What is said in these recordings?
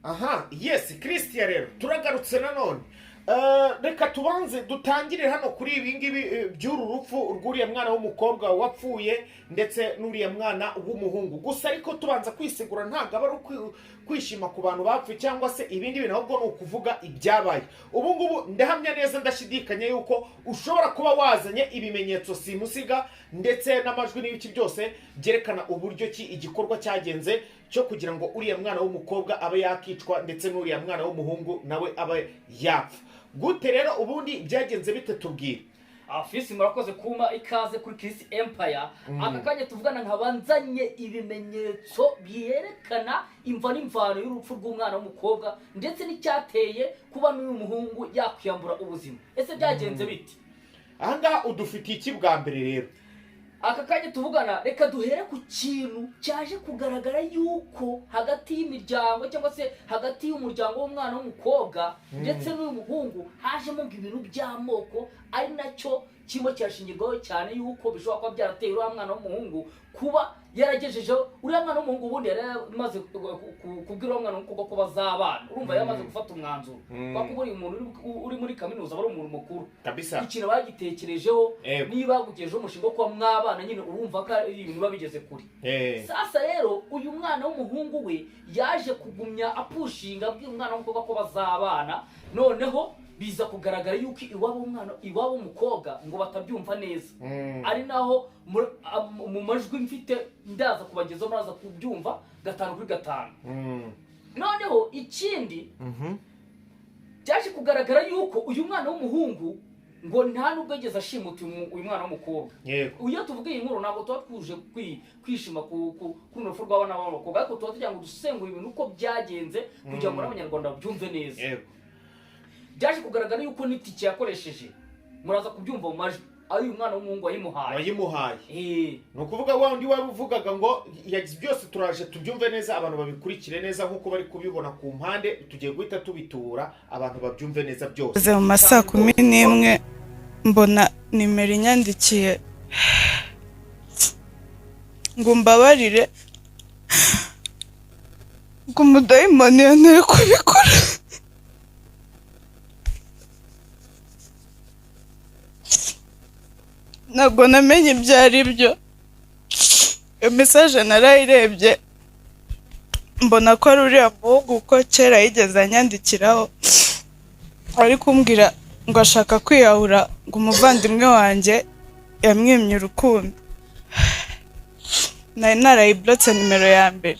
Aha, yes, Christian, rero turagarutse nanone. Reka tubanze dutangire hano kuri ibi ngibi by'uru rupfu rw'uriya mwana w'umukobwa wapfuye ndetse n'uriya mwana w'umuhungu. Gusa ariko tubanza kwisegura, ntabwo aba ari kwishima ku bantu bapfuye cyangwa se ibindi bintu, ahubwo ni ukuvuga ibyabaye. Ubu ngubu ndahamya neza ndashidikanya yuko ushobora kuba wazanye ibimenyetso simusiga ndetse n'amajwi n'ibiki byose byerekana uburyo ki igikorwa cyagenze cyo kugira ngo uriya mwana w'umukobwa abe yakicwa ndetse n'uriya mwana w'umuhungu nawe abe yapfa. Gute rero? Ubundi byagenze bite? Tubwire. Afisi, murakoze kuma ikaze kuri Chris Empire. Aka kanya tuvugana nkaba nzanye ibimenyetso byerekana imva n'imvano y'urupfu rw'umwana w'umukobwa ndetse n'icyateye kuba n'uyu muhungu yakwiyambura ubuzima. Ese byagenze bite? Ahangaha udufitiye iki bwa mbere rero? Aka kanya tuvugana, reka duhere ku kintu cyaje kugaragara yuko hagati y'imiryango cyangwa se hagati y'umuryango w'umwana w'umukobwa ndetse n'uyu muhungu hajemo ngo ibintu by'amoko, ari nacyo kirimo kirashingirwaho cyane yuko bishobora kuba byarateye uriya mwana w'umuhungu kuba yaragejejeho. Uriya mwana w'umuhungu ubundi yari yamaze kubwira uriya mwana w'umukobwa ko bazabana. Urumva yari yamaze gufata umwanzuro, kuko buriya umuntu uri muri kaminuza aba ari umuntu mukuru. Ikintu bagitekerejeho, niba bagugejejeho umushinga wo kuba mwabana nyine, urumva ko ari ibintu biba bigeze kure. Sasa rero uyu mwana w'umuhungu we yaje kugumya apushinga abwira umwana w'umukobwa ko bazabana, noneho biza kugaragara yuko iwabo w'umwana, iwabo w'umukobwa ngo batabyumva neza. Ari naho mu majwi mfite ndaza kubagezaho, muraza kubyumva gatanu kuri gatanu. Noneho ikindi byaje kugaragara yuko uyu mwana w'umuhungu ngo nta nubwo yigeze ashimuta uyu mwana w'umukobwa. Iyo tuvuga iyi nkuru ntabwo tuba twuje kwishima kuri urupfu rw'abana b'abakobwa, ariko tuba tugira ngo dusesengure ibintu uko byagenze kugira ngo n'Abanyarwanda babyumve neza. Byaje kugaragara yuko n'itike yakoresheje, muraza kubyumva mu majwi, ari uyu mwana w'umuhungu wayimuhaye. Wayimuhaye. Eh. Ni ukuvuga wa wundi wabivugaga ngo yagize byose. Turaje tubyumve neza, abantu babikurikire neza nk'uko bari kubibona ku mpande. Tugiye guhita tubitura abantu babyumve neza byose. Ngeze mu ma saa 11 mbona nimero inyandikiye ngo mbabarire, ngo umudayimoni yanteye kubikora. Ntabwo namenye ibyo ari byo. Iyo message narayirebye, mbona ko ari uriya muhungu, kuko kera yigeze anyandikiraho ari kumbwira ngo ashaka kwiyahura, ngo umuvandimwe wanjye yamwimye urukundo. Nari narayiburotse nimero ya mbere.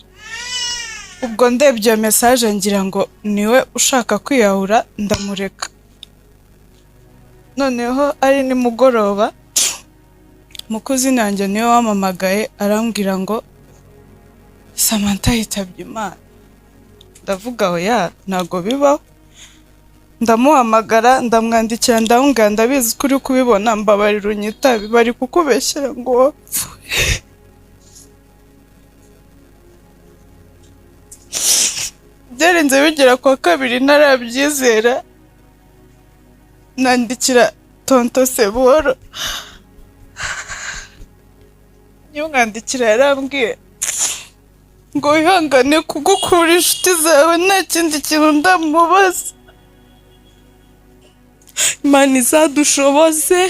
Ubwo ndebye iyo message ngira ngo niwe ushaka kwiyahura, ndamureka. Noneho ari nimugoroba, mukuzini wanjye niwe wampamagaye arambwira ngo Samantha yitabye Imana. Ndavuga oya, ntabwo bibaho. Ndamuhamagara, ndamwandikira, ndamubwira: "Ndabizi ko uri kubibona, mbabarira unyitabe, bari kukubeshyera ngo wapfuye." Byarenze bigera ku wa kabiri ntarabyizera, nandikira tonto Sebuhoro. Mwandikira yarambwiye ngo wihangane kugukura inshuti zawe, nta kindi kintu ndamubaza. Imana izadushoboze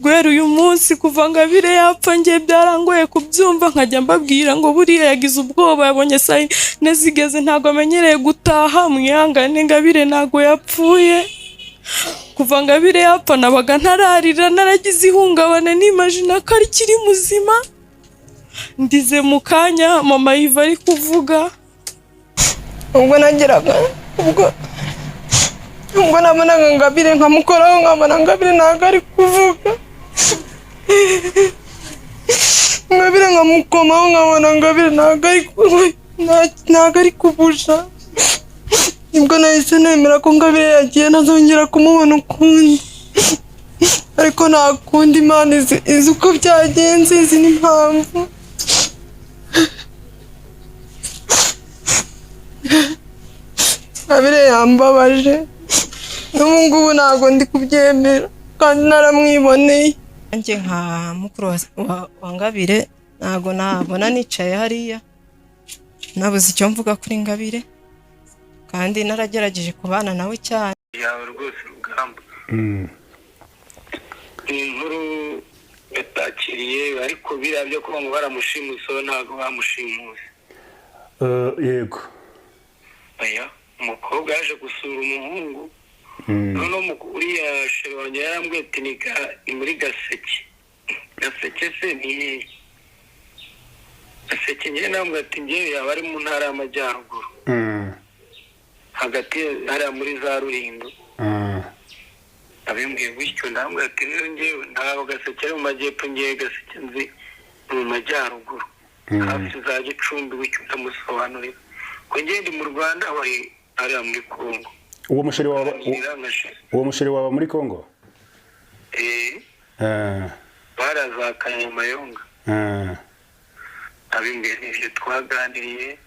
guhera uyu munsi. Kuva Ngabire yapfa ngiye byarangoye kubyumva, nkajya mbabwira ngo buriya yagize ubwoba, yabonye saa 4 zigeze, ntabwo amenyereye gutaha, mwihangane, Ngabire ntabwo yapfuye. Kuva Ngabire yapfa nabaga ntararira, naragize ihungabana, nimajina ko akiri muzima. Ndize mu kanya mama yiva ari kuvuga. Ubwo nageraga, ubwo nabonaga Ngabire nkamukoraho, nkabona Ngabire ntabwo ari kuvuga. Ngabire nkamukomaho, nkabona Ngabire ntabwo ari kubusha. Nibwo nahise nemera ko Ngabire yagiye, ntazongera kumubona ukundi. Ariko nta kundi, Imana izi uko byagenze, izi n'impamvu. Ngabire yambabaje, n'ubu ngubu ntabwo ndi kubyemera kandi naramwiboneye. Nanjye nka mukuru wa Ngabire ntabwo nabona nicaye hariya nabuze icyo mvuga kuri Ngabire. Kandi naragerageje kubana nawe cyane. Yawe rwose Rugamba, ni inkuru yatakiriye, ariko biriya byo kuba ngo baramushimuse we, ntabwo bamushimuse. Yego. Oya, umukobwa yaje gusura umuhungu. Noneho uriya chéri wanjye yarambwiye ati ni muri Gaseke. Gaseke se ni hehe? Gaseke, njyewe nambwiye ati njyewe yaba ari mu Ntara y'Amajyaruguru, hagati hariya muri za Rulindo. Abimbwiye gutyo, ndambwira ati rero njyewe ntabwo Gaseke ari mu majyepfo, ngewe Gaseke nzi ni mu majyaruguru, hafi za Gicumbi gutyo. Ndamusobanurira ko njyewe ndi mu Rwanda, wari hariya muri Kongo. Uwo muchéri wawe Ambwira nka chéri. Uwo muchéri wawe muri Kongo? Eh. Bariya za Kanyamayonga. Abimbwiye n'ibyo twaganiriye.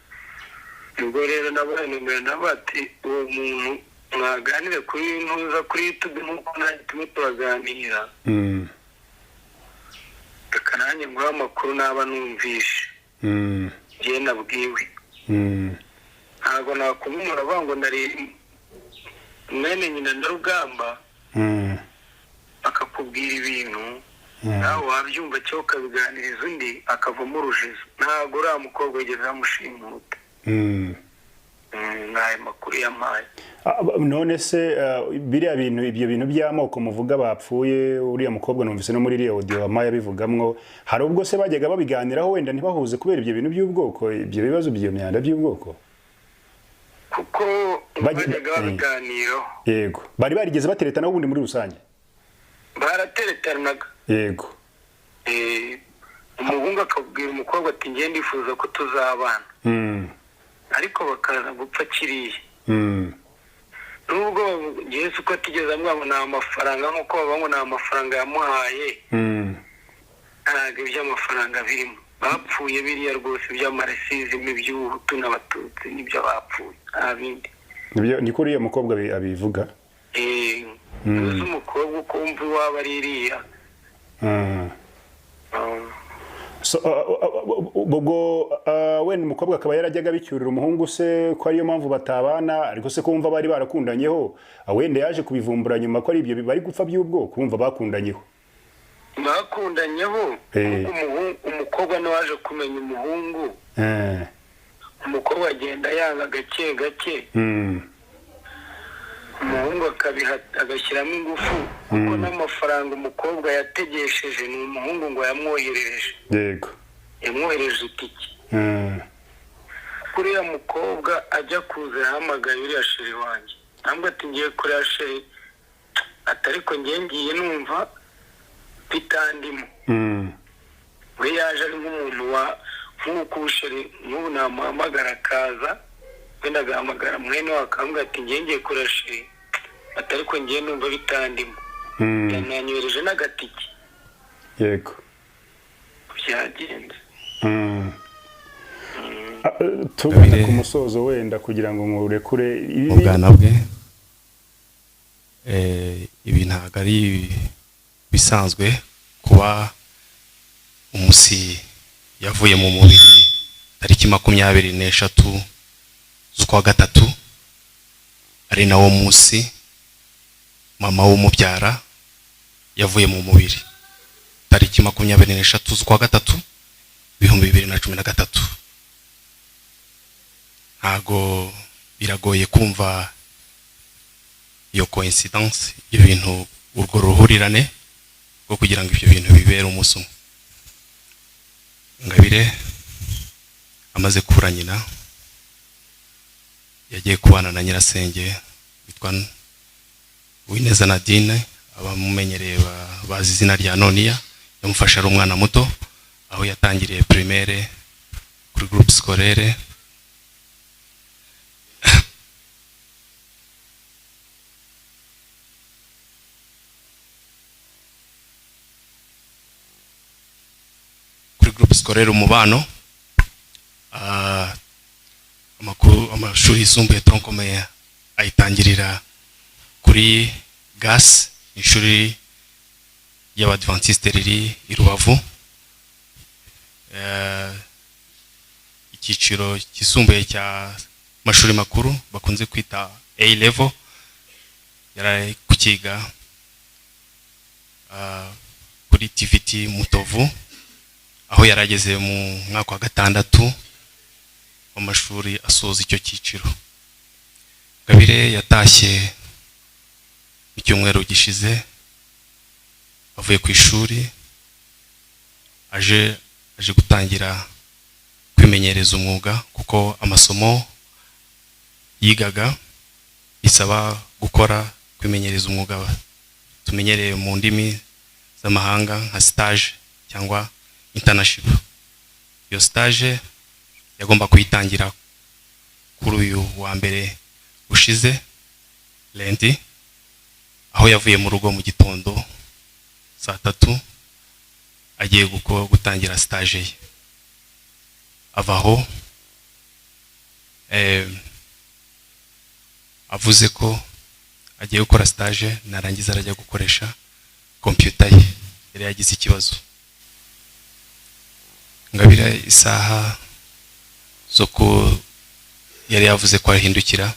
Ubwo rero nabaye nomero, nabo ati uwo muntu mwaganire kuri ntuza kuri YouTube nk'uko nanjye turimo turaganira. Reka nanjye nguhe amakuru naba numvishe. Njye nabwiwe, ntabwo nakumva avuga ngo nari mwene nyina na Rugamba, akakubwira ibintu, nawe wabyumva cyangwa ukabiganiriza undi akavamo urujijo. Ntabwo uriya mukobwa yigeze bamushimuta. Ni ayo makuru yampaye. Ah, none se biriya bintu, ibyo bintu by'amoko muvuga bapfuye, uriya mukobwa numvise no muri iriya audio wampaye abivugamwo, hari ubwo se bajyaga babiganiraho wenda ntibahuze kubera ibyo bintu by'ubwoko, ibyo bibazo by'iyo myanda by'ubwoko? Kuko bajyaga babiganiraho. Yego, bari barigeze bateretana ubundi muri rusange? Barateretanaga. Umuhungu akabwira umukobwa ati ngiye ndifuza ko tuzabana, ariko bakaza gupfa kiriya. Nubwo Yesu uko atigeze amubwira ngo ni amafaranga, nk'uko bavuga ngo ni amafaranga yamuhaye, ntabwo iby'amafaranga birimo. Bapfuye biriya rwose by'amaracisme, iby'ubuhutu n'abatutsi, nibyo bapfuye, nta bindi. Nibyo, niko uriya mukobwa abivuga. Uzi umukobwa uko wumva iwabo ari iriya. So, ubwo wenda umukobwa akaba yarajyaga abicyurira umuhungu se ko ariyo mpamvu batabana, ariko se kumva bari barakundanyeho, wenda yaje kubivumbura nyuma ko ari ibyo bari gupfa by'ubwoko, kumva bakundanyeho. Bakundanyeho. Kuko umukobwa niwe waje kumenya umuhungu. Umukobwa agenda yanga gake gake, umuhungu akabiha, agashyiramo ingufu, kuko n'amafaranga umukobwa yategesheje ni umuhungu ngo yamwoherereje. Yamwohereje itike. Kuriya mukobwa ajya kuza yahamagaye uriya chéri wanjye, ntabwo ati ngiye kuriya chéri, ati ariko ngiye ngiye numva bitandimo. We yaje ari nk'umuntu wa nk'uko ubuchéri nk'ubu namuhamagara akaza, wenda agahamagara mwene we akambwira ati ngiye ngiye kuriya chéri, ati ariko ngiye numva bitandimo. Yananyohereje n'agatike. Byagenze. Tugana Ngabire. ku musozo wenda kugira ngo nkurekure ibi. Mu bwana bwe, ibi ntabwo ari bisanzwe kuba umunsi yavuye mu mubiri tariki 23 z'ukwa gatatu, ari nawo munsi mama w'umubyara yavuye mu mubiri tariki 23 z'ukwa gatatu 2013. Ntago biragoye kumva iyo coincidence, ibintu, urwo ruhurirane rwo kugira ngo ibyo bintu bibere umunsi umwe. Ngabire amaze kubura nyina, yagiye kubana na nyirasenge witwa Uwineza Nadine, abamumenyereye bazi izina rya Noniya. Yamufashe ari umwana muto, aho yatangiriye primaire kuri groupe scolaire Umubano. Amakuru amashuri yisumbuye tronc commun ayitangirira kuri GAS, ishuri ry'Abadventiste riri i Rubavu. Icyiciro kisumbuye cya mashuri makuru bakunze kwita A level. Yari ari kukiga kuri TVET Mutovu, aho yari ageze mu mwaka wa gatandatu w'amashuri asoza icyo cyiciro. Ngabire yatashye mu cyumweru gishize avuye ku ishuri, aje gutangira kwimenyereza umwuga, kuko amasomo yigaga bisaba gukora kwimenyereza umwuga tumenyereye mu ndimi z'amahanga nka stage cyangwa internship. Iyo stage yagomba kuyitangira kuri uyu wa mbere ushize, lundi, aho yavuye mu rugo mu gitondo saa 3 agiye gutangira stage ye. Ava aho avuze ko agiye gukora stage, narangiza arajya gukoresha computer ye yari yagize ikibazo. Ngabire isaha zo ku yari yavuze ko ahindukira.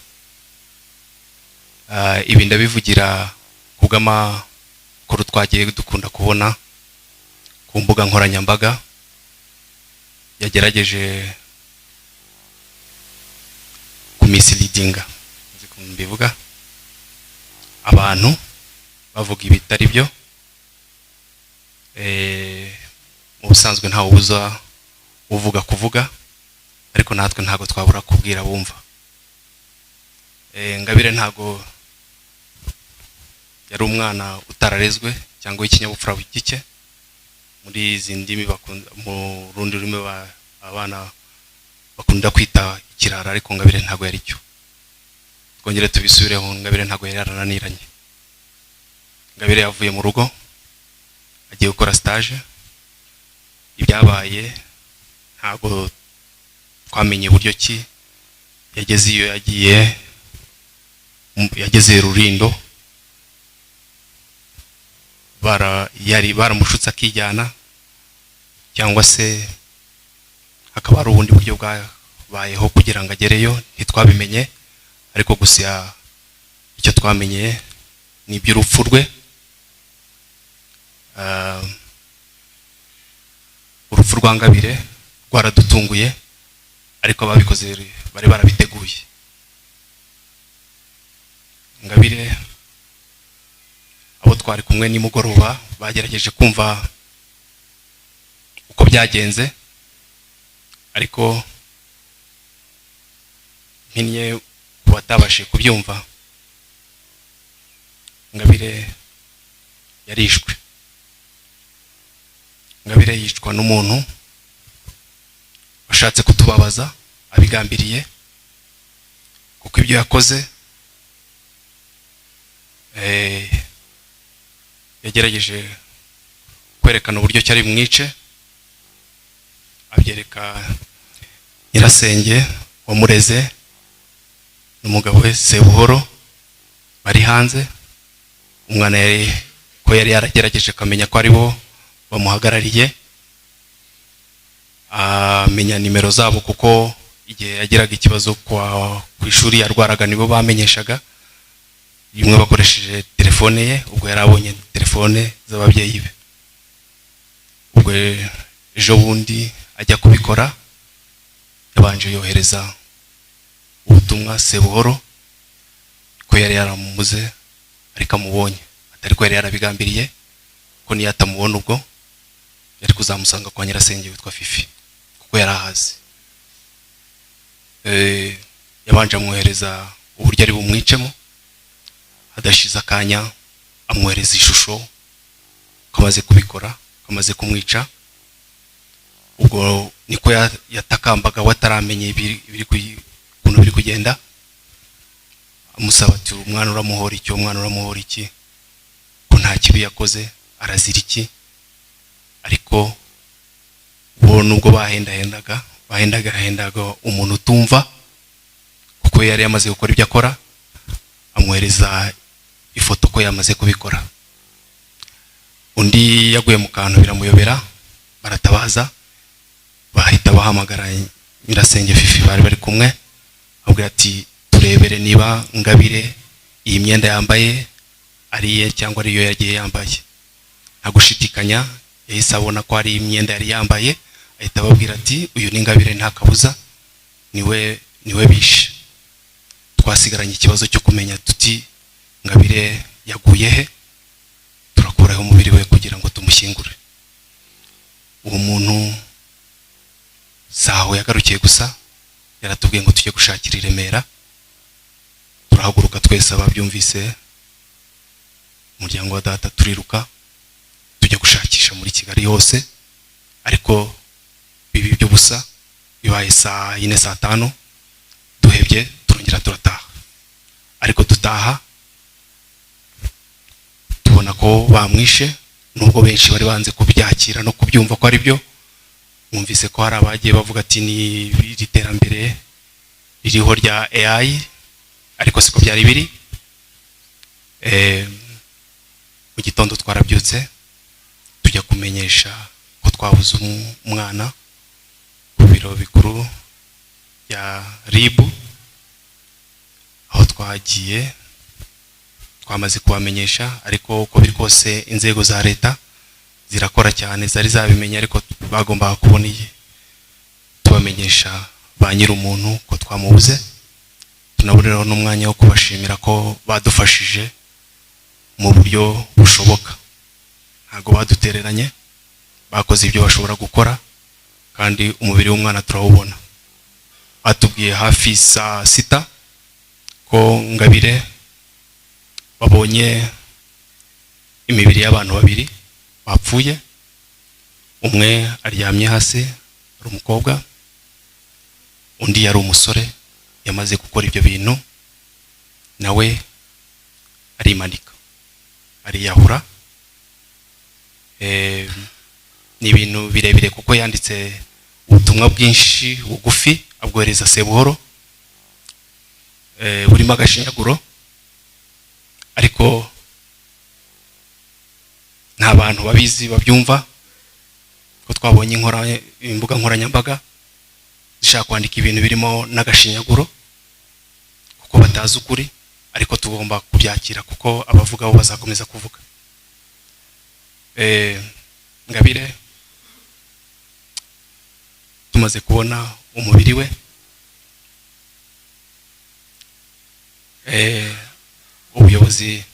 Ibi ndabivugira kubw'amakuru twagiye dukunda kubona ku mbuga nkoranyambaga yagerageje kumisleadinga, nzi ukuntu mbivuga, abantu bavuga ibitari byo. Mu busanzwe ntawe ubuza uvuga kuvuga, ariko natwe ntabwo twabura kubwira bumva. Ngabire ntabwo yari umwana utararezwe cyangwa w'ikinyabupfura gike. Muri izi ndimi bakunda, mu rundi rurimi, abana bakunda kwita ikirara, ariko Ngabire ntabwo yari cyo. Twongere tubisubireho, Ngabire ntabwo yari yarananiranye. Ngabire yavuye mu rugo agiye gukora stage. Ibyabaye ntabwo twamenye uburyo ki yageze iyo yagiye, yageze Rurindo, yari baramushutse akijyana, cyangwa se hakaba hari ubundi buryo bwabayeho kugira ngo agereyo, ntitwabimenye. Ariko gusa icyo twamenye ni iby'urupfu rwe. Urupfu rwa Ngabire rwaradutunguye, ariko ababikoze bari barabiteguye. Ngabire, abo twari kumwe nimugoroba bagerageje kumva uko byagenze, ariko mpinnye ku batabashije kubyumva, Ngabire yarishwe. Ngabire yicwa n'umuntu washatse kutubabaza abigambiriye, kuko ibyo yakoze, yagerageje kwerekana uburyo cyari bumwice, abyereka nyirasenge wamureze n'umugabo we Sebuhoro bari hanze. Umwana yari ko yari yaragerageje akamenya ko ari bo bamuhagarariye, amenya nimero zabo, kuko igihe yagiraga ikibazo ku ishuri yarwaraga nibo bamenyeshaga rimwe bakoresheje telefone ye. Ubwo yari abonye telefone z'ababyeyi be. Ubwo ejo bundi ajya kubikora, yabanje yohereza ubutumwa Sebuhoro ko yari yaramubuze ariko amubonye, atari ko yari yarabigambiriye, ko niyo atamubona ubwo yari kuzamusanga kwa nyirasenge witwa Fifi, kuko yari ahazi. Yabanje amwohereza uburyo ari bumwicemo, hadashize akanya amwohereza ishusho ko amaze kubikora, ko amaze kumwica. Ubwo niko yatakambaga we ataramenya ukuntu biri kugenda, amusaba ati: "Umwana uramuhora iki? Umwana uramuhora iki, ko nta kibi yakoze? Arazira iki?" Ariko bo nubwo bahendahendaga, bahendagahendaga umuntu utumva, kuko yari yamaze gukora ibyo akora, amwohereza ifoto ko yamaze kubikora. Undi yaguye mu kantu biramuyobera, baratabaza, bahita bahamagara nyirasenge Fifi bari bari kumwe. Abwira ati turebere niba Ngabire iyi myenda yambaye ari iye cyangwa ariyo yagiye yambaye. Nta gushidikanya yahise abona ko ari imyenda yari yambaye, ahita ababwira ati uyu ni Ngabire, nta kabuza niwe bishe. Twasigaranye ikibazo cyo kumenya tuti Ngabire yaguye he, turakuraho umubiri we kugira ngo tumushyingure. Uwo muntu saho yagarukiye gusa, yaratubwiye ngo tujye gushakira i Remera. Turahaguruka twese ababyumvise, umuryango wa data, turiruka tujya gushakisha muri Kigali hose, ariko bibi by'ubusa. Bibaye saa 4, saa 5, duhebye, turongera turataha. Ariko dutaha tubona ko bamwishe, nubwo benshi bari banze kubyakira no kubyumva ko ari byo. Mwumvise ko hari abagiye bavuga ati ni iri terambere ririho rya AI, ariko siko byari biri. Mu gitondo twarabyutse tujya kumenyesha ko twabuze umwana ku biro bikuru bya RIB. Aho twagiye twamaze kubamenyesha, ariko uko biri kose inzego za leta zirakora cyane, zari zabimenye, ariko bagombaga kubona iyi. Tubamenyesha ba nyir'umuntu ko twamubuze, tunaboneraho n'umwanya wo kubashimira ko badufashije mu buryo bushoboka. Ntabwo badutereranye, bakoze ibyo bashobora gukora, kandi umubiri w'umwana turawubona. Batubwiye hafi saa 6 ko Ngabire babonye imibiri y'abantu babiri bapfuye, umwe aryamye hasi ari umukobwa, undi yari umusore yamaze gukora ibyo bintu nawe arimanika ariyahura. Ni ibintu birebire kuko yanditse ubutumwa bwinshi bugufi abwohereza Sebuhoro, burimo agashinyaguro, ariko nta bantu babizi babyumva ko twabonye imbuga nkoranyambaga zishaka kwandika ibintu birimo n'agashinyaguro kuko batazi ukuri, ariko tugomba kubyakira kuko abavuga bo bazakomeza kuvuga. Ngabire tumaze kubona umubiri we, ubuyobozi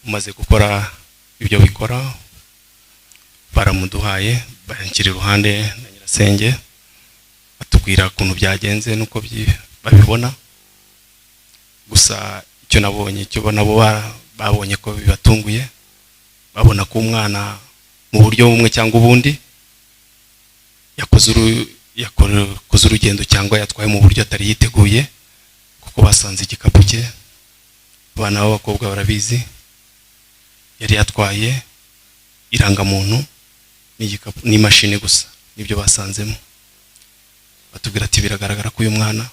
bumaze gukora ibyo bikora, baramuduhaye, banshyira iruhande na nyirasenge, batubwira ukuntu byagenze n'uko babibona. Gusa icyo nabonye, icyo nabo babonye ko bibatunguye, babona ko umwana mu buryo bumwe cyangwa ubundi yakoze urugendo cyangwa yatwaye mu buryo atari yiteguye, kuko basanze igikapu cye, abana b'abakobwa barabizi, yari yatwaye irangamuntu n'igikapu n'imashini gusa, nibyo basanzemo. Batubwira ati biragaragara ko uyu mwana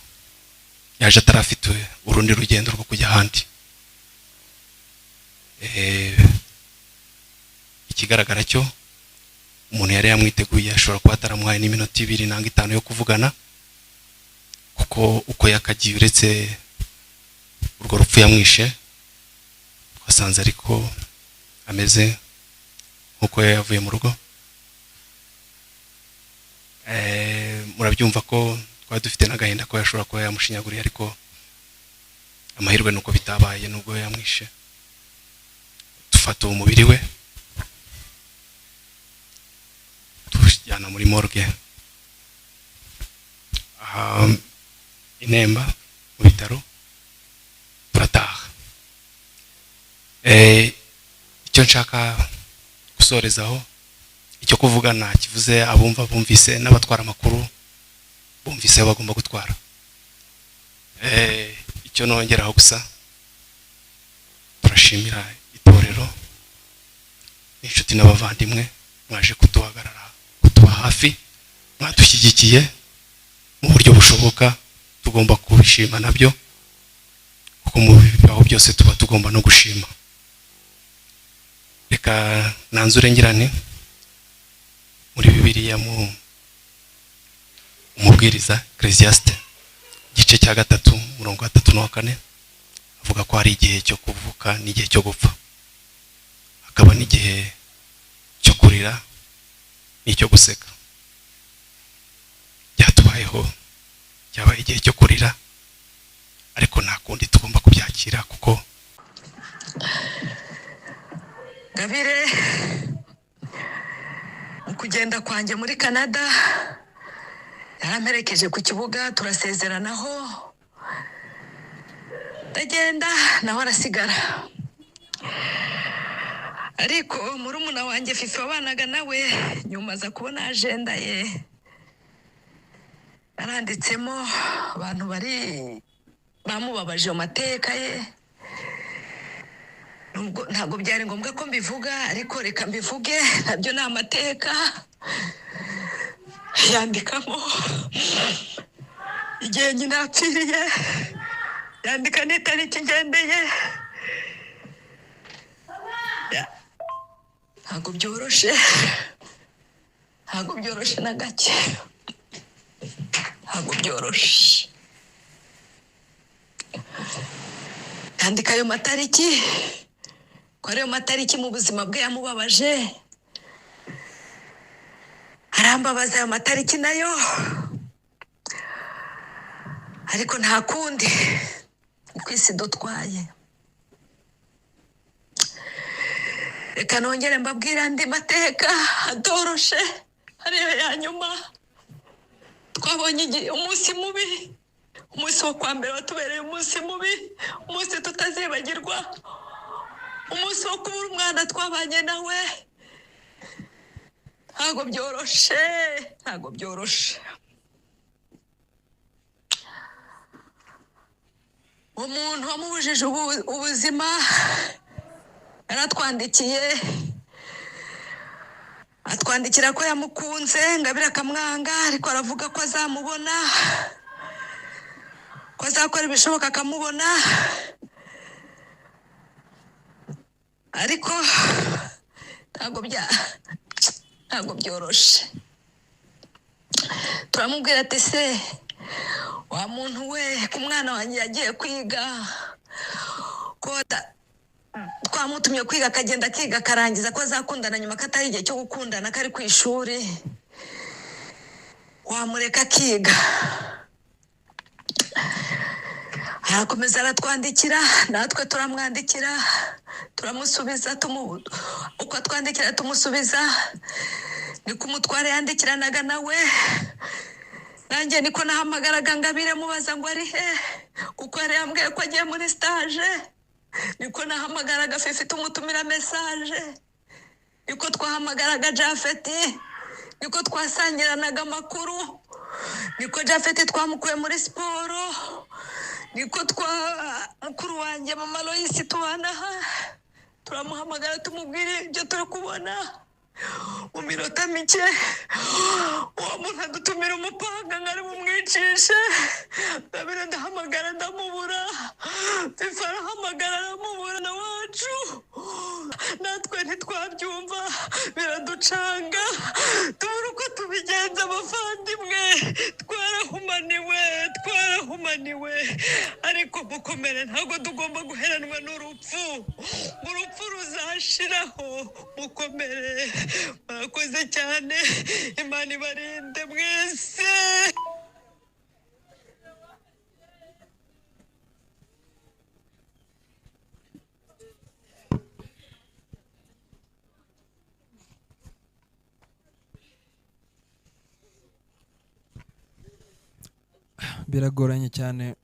yaje atarafite urundi rugendo rwo kujya ahandi. Ikigaragara cyo umuntu yari yamwiteguye, ashobora kuba ataramuhaye n'iminota 2 nangwa 5 yo kuvugana, kuko uko yakagiye uretse urwo rupfu yamwishe, twasanze ariko ameze nk'uko yavuye mu rugo. Murabyumva ko twari dufite n'agahinda ko yashobora kuba yamushinyaguriye, ariko amahirwe nuko bitabaye nubwo yamwishe. Dufata uwo mubiri we tujyana muri morgue aha i Nemba mu bitaro, turataha. Icyo nshaka gusorezaho, icyo kuvuga ntakivuze, abumva bumvise n'abatwara amakuru bumvise bagomba gutwara. Icyo nongeraho gusa, turashimira itorero n'inshuti n'abavandimwe mwaje kuduhagarara, kutuba hafi, mwadushyigikiye mu buryo bushoboka, tugomba kubishima nabyo, kuko mu bibaho byose tuba tugomba no gushima. Reka nanzure ngirane muri Bibiliya mu umubwiriza Ecclesiaste Igice cya 3 umurongo wa 3 n'uwa 4 avuga ko hari igihe cyo kuvuka n'igihe cyo gupfa, hakaba n'igihe cyo kurira n'icyo guseka. Byatubayeho, cyabaye igihe cyo kurira, ariko nta kundi tugomba kubyakira kuko Ngabire mu kugenda kwanjye muri Canada yaramperekeje ku kibuga, turasezeranaho, ndagenda nawe arasigara. Ariko murumuna wanjye Fifi wabanaga nawe nyuma aza kubona agenda ye yaranditsemo abantu bari bamubabaje mu mateka ye. Nubwo ntabwo byari ngombwa ko mbivuga, ariko reka mbivuge, nabyo ni amateka. Yandikamo igihe nyina yapfiriye, yandika n'itariki ngendeye. Ntabwo byoroshe, ntabwo byoroshe na gake, ntabwo byoroshe. Yandika ayo matariki ko ariyo matariki mu buzima bwe yamubabaje, arambabaza ayo matariki nayo, ariko nta kundi uko isi dutwaye. Reka nongere mbabwire andi mateka atoroshe ariyo ya nyuma. Twabonye umunsi mubi, umunsi wo kwa mbere watubereye umunsi mubi, umunsi tutazibagirwa, umunsi wo kubura umwana twabanye nawe. Ntabwo byoroshe, ntabwo byoroshe. Umuntu wamubujije ubuzima yaratwandikiye, atwandikira ko yamukunze, Ngabire akamwanga, ariko aravuga ko azamubona, ko azakora ibishoboka akamubona. Ariko ntabwo byoroshe. Turamubwira ati se wa muntu we, ku mwana wanjye yagiye kwiga, ko twamutumye kwiga akagenda akiga akarangiza, ko azakundana nyuma, ko atari igihe cyo gukundana, ko ari ku ishuri, wamureka akiga. Arakomeza aratwandikira, natwe turamwandikira, turamusubiza, uko atwandikira tumusubiza, niko umutware yandikiranaga nawe. Nanjye niko nahamagaraga Ngabire mubaza ngo ari he, kuko yari yambwiye ko agiye muri stage. Niko nahamagaraga Fifi tumutumira message, niko twahamagaraga Jafeti, niko twasangiranaga amakuru, niko Jafeti twamukuye muri siporo, niko twa mukuru wanjye mama Loisi tubanaha, turamuhamagara tumubwira ibyo turi kubona. Mu minota mike uwo muntu adutumira umupanga ngo ari bumwicishe. Ngabire ndahamagara ndamubura, Fifi arahamagara aramubura na wacu, natwe ntitwabyumva, biraducanga, tubura uko tubigenza. Abavandimwe twarahumaniwe, twarahumaniwe, ariko mukomere, ntabwo tugomba guheranwa n'urupfu, urupfu ruzashiraho. Mukomere, murakoze cyane, Imana ibarinde mwese. Biragoranye cyane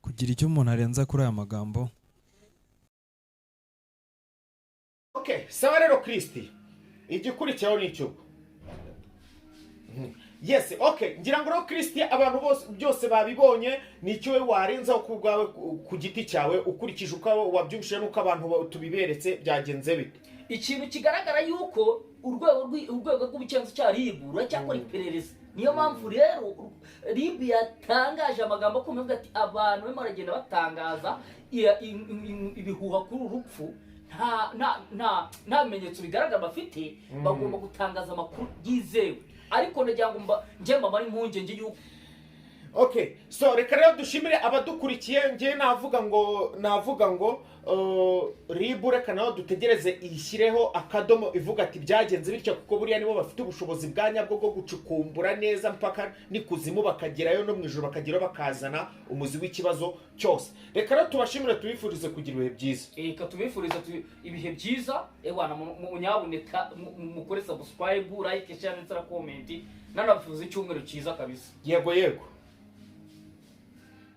kugira icyo umuntu arenza kuri aya magambo. Okay, sawa rero Kristi, igikurikiraho ni icyo. Yes, okay, ngira ngo rero Kristi abantu bose byose babibonye, ni icyo we warenzaho ku bwawe ku giti cyawe ukurikije uko wabyumvise n'uko abantu tubiberetse byagenze bite. Ikintu kigaragara yuko urwego rw'ubugenzacyaha RIB ruracyakora iperereza. Niyo mpamvu rero RIB yatangaje amagambo akomeye avuga ati abantu barimo baragenda batangaza ibihuha kuri uru rupfu, nta bimenyetso bigaragara bafite, bagomba gutangaza amakuru yizewe. Ariko ndagira ngo njye mbamare impungenge y'uko Okay, so reka rero dushimire abadukurikiye. Njye navuga ngo RIB, reka nawe dutegereze iyishyireho akadomo, ivuga ati byagenze bityo, kuko buriya nibo bafite ubushobozi bwa nyabwo bwo gucukumbura neza mpaka n'ikuzimu bakagerayo, no mu ijoro bakagerayo, bakazana umuzi w'ikibazo cyose. Reka rero tubashimire, tubifurize kugira ibihe byiza. Reka tubifurize ibihe byiza. Ewana, nyabuneka mukore subscribe, like, share ndetse na comment. Nanabifuza icyumweru cyiza kabisa. Yego.